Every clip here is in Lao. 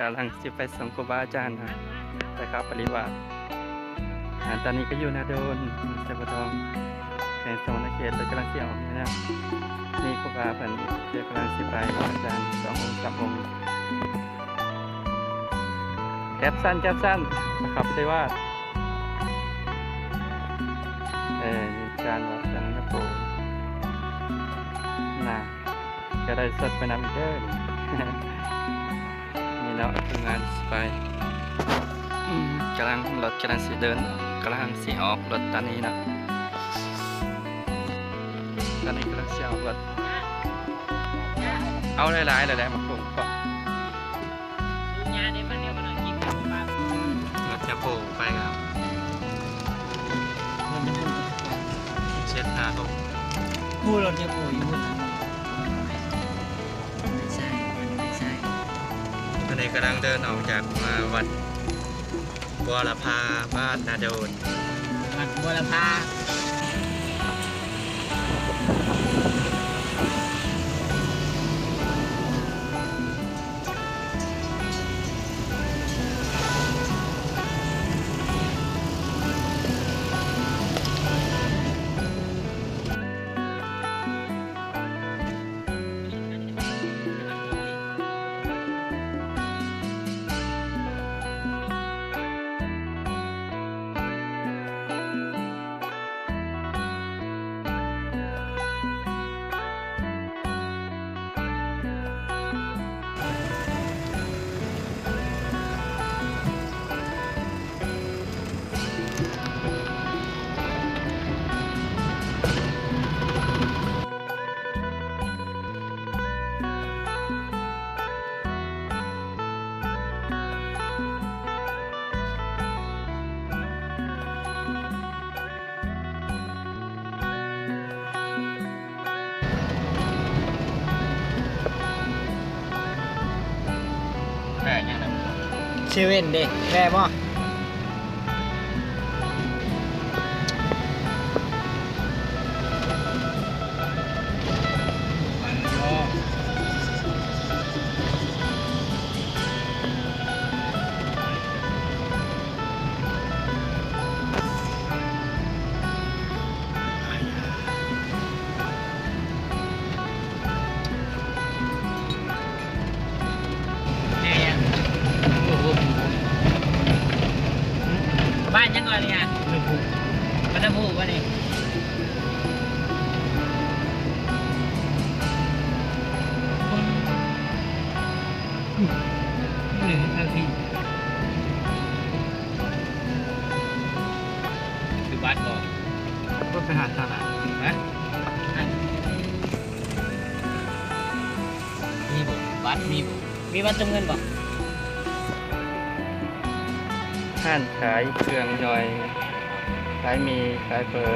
ກຳລັງຊິໄປສົ່ງຄູບາອາຈານໄປເຂົ້າປະລິວາດ. ອາ ຕອນນີ້ກໍຢູ່ນາໂດນ ເຊໂພທອງ ແຂວງສະຫວັນນະເຂດ ແລ້ວກຳລັງຊິອອກນີ້ນະ. ນີ້ຄູບາເພິ່ນກຳລັງຊິໄປ ອາຈານສອງອົງສາມອົງ. ແກັບສັ້ນ ແກັບສັ້ນ ເຂົ້າປະລິວາດ. ເອີ ມີຈານວັດຈັນນະໂປນະ ກະໄດ້ສົດໄປນຳເດີ. ນີ້ເນາະ ທີມງານຊິໄປ ອືມ ກຳລັງ ລົດກຳລັງຊິເດີນ ກຳລັງຊິອອກລົດຕອນນີ້ເນາະ. ຕອນນີ້ກຳລັງຊິອອກລົດ ເອົາຫຼາຍໆ ແລ້ວແຫຼະ ມາໂປ່ງເກາະ. ລົດຈະໂປ່ງໄປຄັບ ເຈັດຫ້າຫົກ ຜູ້ລົດຈະໂປ່ງຢູ່ພຸ້ນ. ໃຊ່ ໃຊ່ ອັນນີ້ກຳລັງເດີນອອກຈາກ ອ່າ ວັດບົວລະພາ ບ້ານນາໂດນ ວັດບົວລະພາ. ແວ່ຫຍັງນະ? ເຊເວັ່ນເດ້ ແວ່ບໍ່? ແມ່ນຫຍັງ? ໂອ້ໂຫ ບ້ານຫຍັງກ່ອນນີ້? ບ້ານນ້ຳພຸ ບ້ານນ້ຳພຸບໍ່ນີ້? ຄືບັດບໍ່? ລົດໄປຫາທາງນັ້ນ ຮະ? ມີບໍ່? ບັດມີບໍ່? ມີບັດເຕີມເງິນບໍ່? ຮ້ານຂາຍເຄື່ອງຍ່ອຍ ຂາຍໝີ່ ຂາຍເຝີ.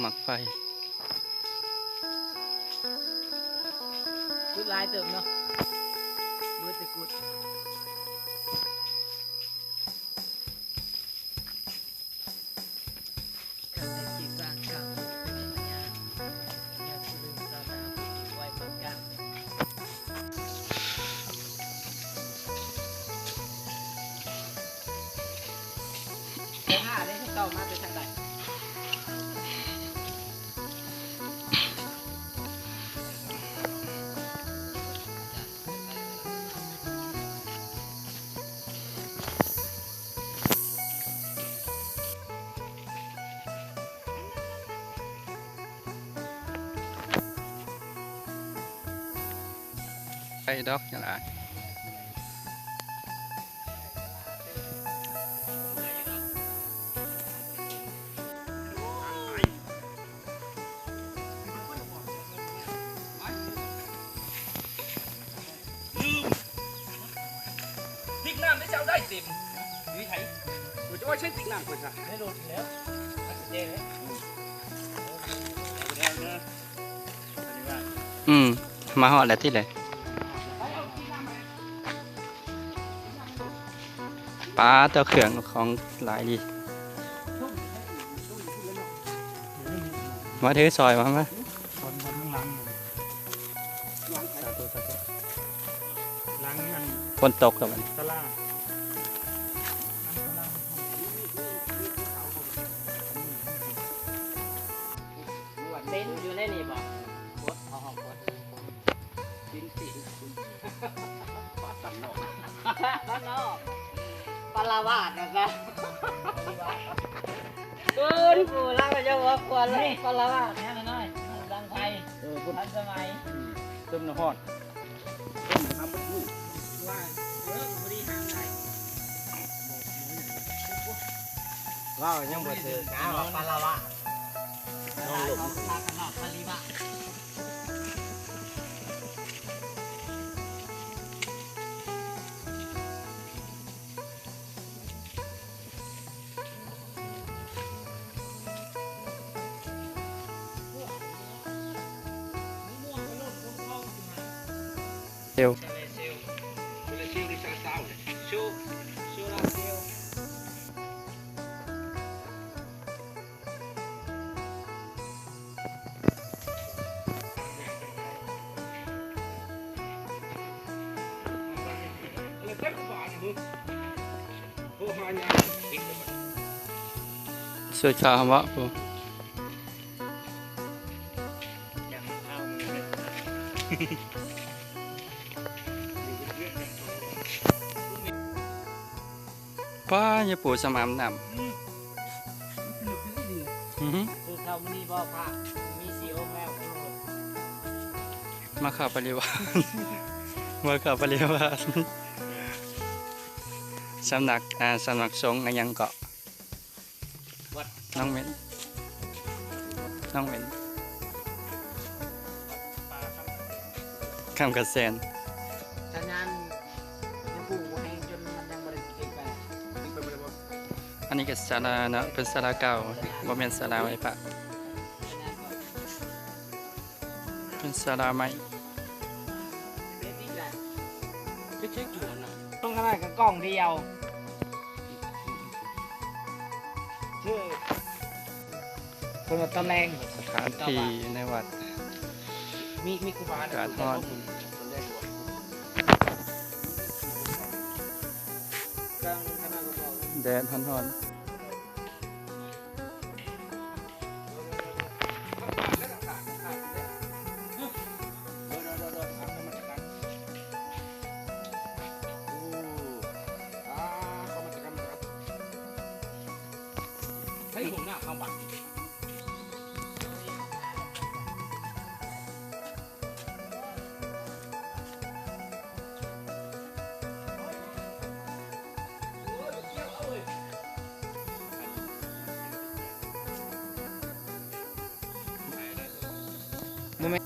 ໝາກໄຟ ກຸດຫຼາຍເຕີບເນາະ ເບິດແຕ່ກຸດ. ໄປດອກ ຢ່າຫຼາຍ. ລືມ ຕິກນ້ຳໄດ້ ເຈົ້າໄດ້ເຕັມ ຢູ່ໃສ? ໂອ້ຍ ຈະວ່າໃຊ້ຕິກນ້ຳກ່ອນຊະ ໃນລົດແລ້ວ ອືມ ມາຮອດແລ້ວຕິເລີຍ. ປາດ ເຈົ້າ ເຄື່ອງຂອງຫຼາຍດີ ມາຖືຊ່ອຍມາ ມາ ຄົນຄົນຂ້າງຫຼັງ ຫຼັງອັນ ຝົນຕົກແລ້ວບັດນີ້ ສາລາ ເຕັນຢູ່ໃນນີ້ບໍ່? ກົດ ເອົາຫ້ອງກົດ ຕິນຕິນ ປາດຕຳນອກ ປາດລະວາດວ່າຊັ້ນ ເອີ້ນ ໂອ້ ລາວກໍຈະວ່າຄວນ ນີ້ ປາດລະວາດ ແນວນ້ອຍໆ ດັງໄຟ ເອີ ພຸ້ນ ທັນສະໄໝ ອືມ ເຕີມນ້ຳຮ້ອນ ເຕີມນ້ຳບັດລູກ ວ່າ ເອີ ພໍດີຫາງໄດ້ ເວົ້າຍັງບໍ່ຖືກ ຫາວ່າປາດລະວາດ ນ້ອງຫຼົງ ປາດລະວາດ ປາດລະວາດ. ເຊວ ສຸດຂາວຫວະ ໂອ້ ປ້າ ຍາປູສຳອາບນ້ຳ ອືມ ອືຮຶ ເຂົ້າມື້ນີ້ບໍ່ພະ ມີສີ່ອົງແລ້ວ ມາຄາປະລິວານ ມາຄາປະລິວານ ສຳນັກ ອ່າ ສຳນັກສົງ ອີຫຍັງເກາະ ວັດ ນ້ອງເມັນ ນ້ອງເມັນ ຄຳກະແສນ ສັນຍານຍັງປູບໍ່ແຮງຈົນມັນຍັງບໍ່ໄດ້ເກັບໄປ ອັນນີ້ກໍສາລາເນາະ ເປັນສາລາເກົ່າ ບໍ່ແມ່ນສາລາໄຫວ້ພະ ເປັນສາລາໃໝ່ ຕ້ອງຂະໜາດກັບກ້ອງດຽວ ຊື່ ເພິ່ນວ່າຕອນແລງ ສະຖານທີ່ໃນວັດ ມີ ມີຄູບາ ອາກາດຮ້ອນ ແດດຮ້ອນໆ. ໃຫ້ຫົວໜ້າເຂົ້າບັງ. ບໍ່ແມ່ນ